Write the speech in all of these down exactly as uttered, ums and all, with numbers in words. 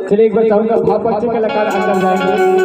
चलिए, एक बार चाहूंगा, भाव पक्ष के कलाकार अंदर जाएंगे।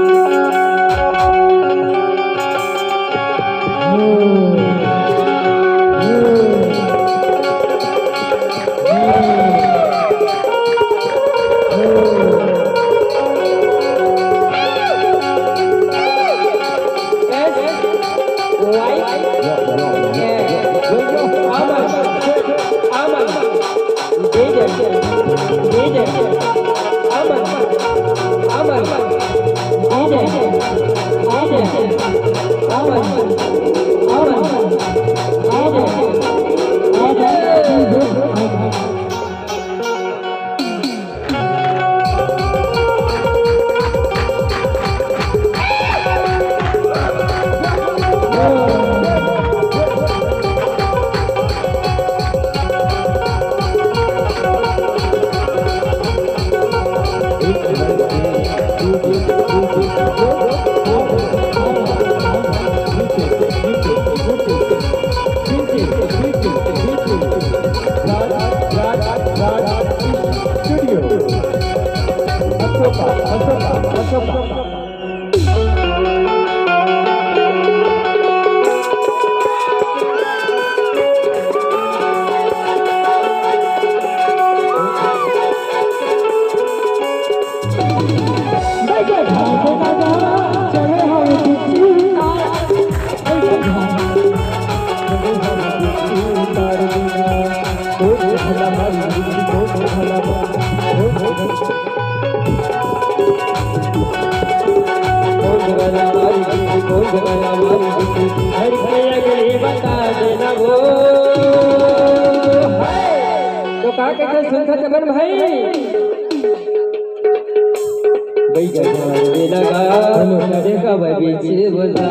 तो का कहते सुनता चमन भाई? बैठा लगा, देखा भाई, पीछे बोला।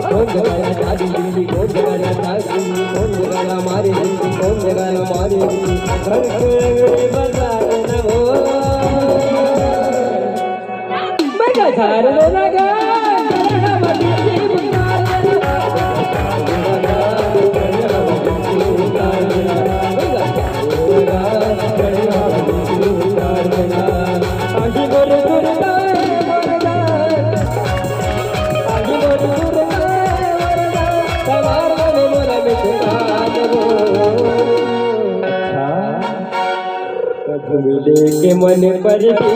कौन जगह शादी, कौन जगह शादी, कौन जगह मारे, कौन जगह मारे, घर के बता देना हो। कब मिले के मन पर भी,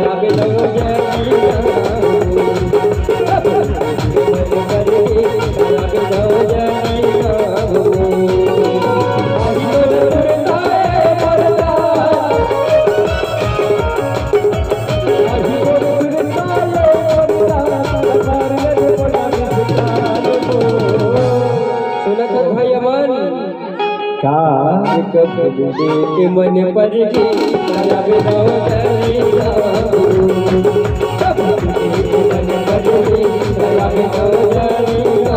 अब लो जानिया। कब मिले के मन पर भी, अब लो जानिया। सुनत हो भैया मन? का? कब मिले के मन पर भी, कब लो जानिया। कब मिले के मन पर भी, कब लो जानिया।